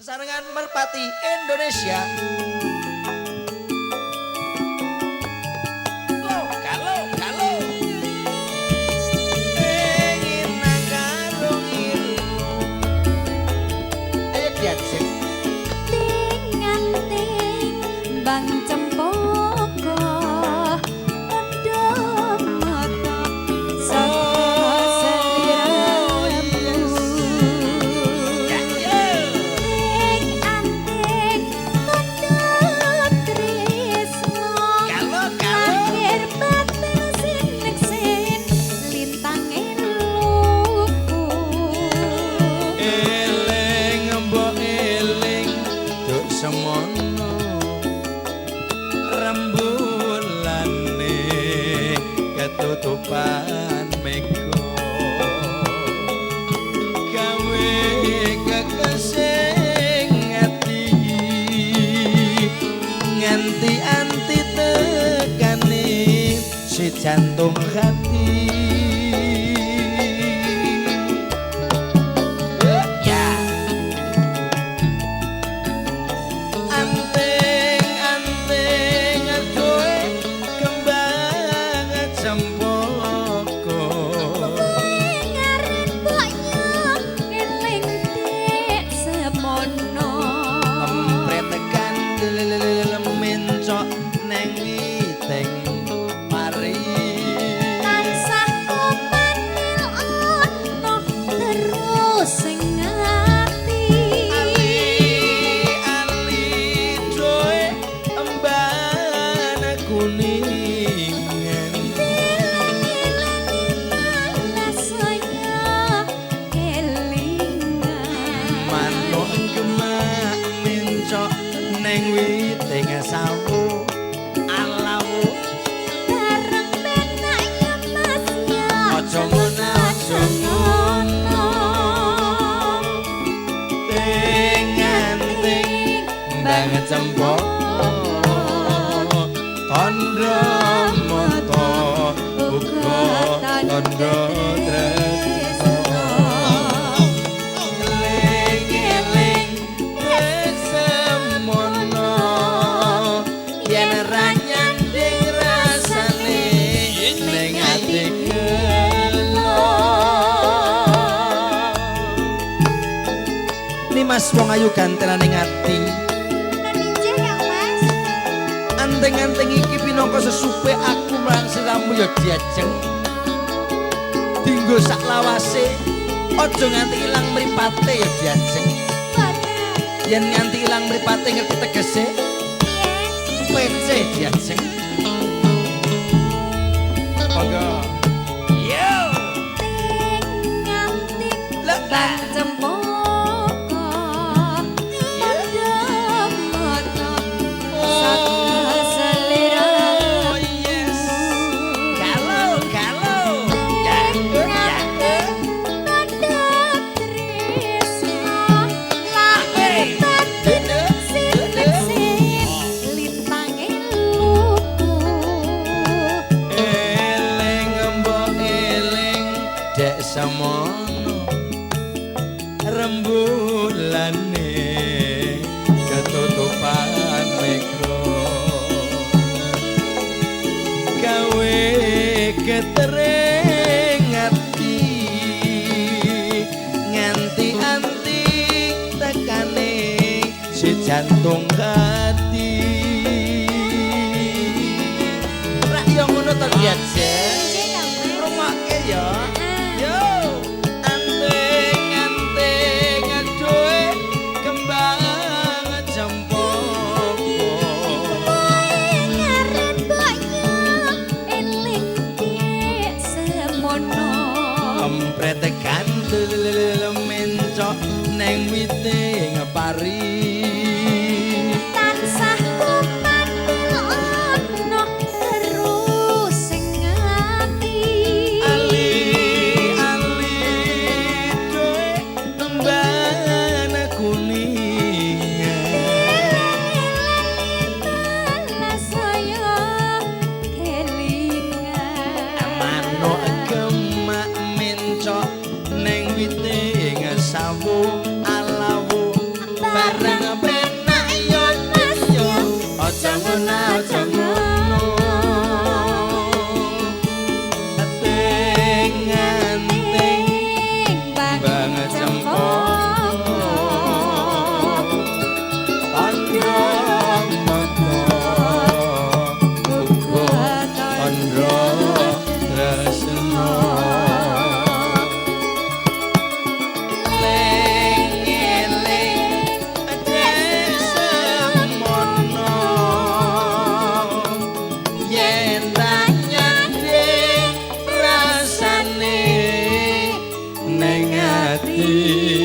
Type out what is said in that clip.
Sesarengan Merpati Indonesia. Lo kalau kalau ingin karo ilmu. Ayo diajeng. Ting-anting bang cempaka tandha mata saka seliramu. Ya, ya. Ting anting tandha tresno Kalau kalau lahir batin sineksin lintange luku. Eling mbok eling duk semono rembulane ketutupan mega gawe kekesing ati nganti anti tekane si jantung hati. Ya. Anting-anting adohe kembang cempaka. Ngaret mboknya eling dik semono. Empret kandel mencok neng witing pari. Tansah kumanil ana terus sing ati. Ali ali doe emban kuningan. Dilengi-lengi malah saya kelingan. Manuk gemak mencok neng witing sawu alawu. Bareng penak ya Mas ya. Aja ngono, aja ngono. Ting anting mbang cempaka tandha mata uga tandha tresna. Eling-eling semono yen ra nyanding rasane ning ati gelo. Nimas wong ayu gantelane ati. Indonesia ya Mas. Anting-anting iki pinangka sesupe aku marang sliramu ya diajeng. Dinggo sak lawase aja nganti ilang mripate ya diajeng. Boten. Yen nganti ilang mripate ngerti tegese Piye? PC diajeng. Monggo. Yo. Ting anting Lek bang cempaka tandha mata saka seliramu. Oh yes. Kalau kalau. Ya ya. Tandha tresna lahir batin sineksin lintange luku. Eling mbok eling dek semono rembulane ketutupan mega gawe ketering ati nganti anti tekane si jantung hati. Rak yo ngono to diajeng. Indonesia ya Mas. Rungokke ya. Yo, anting-anting adohe kembang cempaka. Ngaret mboknya eling dik semono. Empret kandel mencok neng witing pari. Tansah kumanil ana terus sing Ati.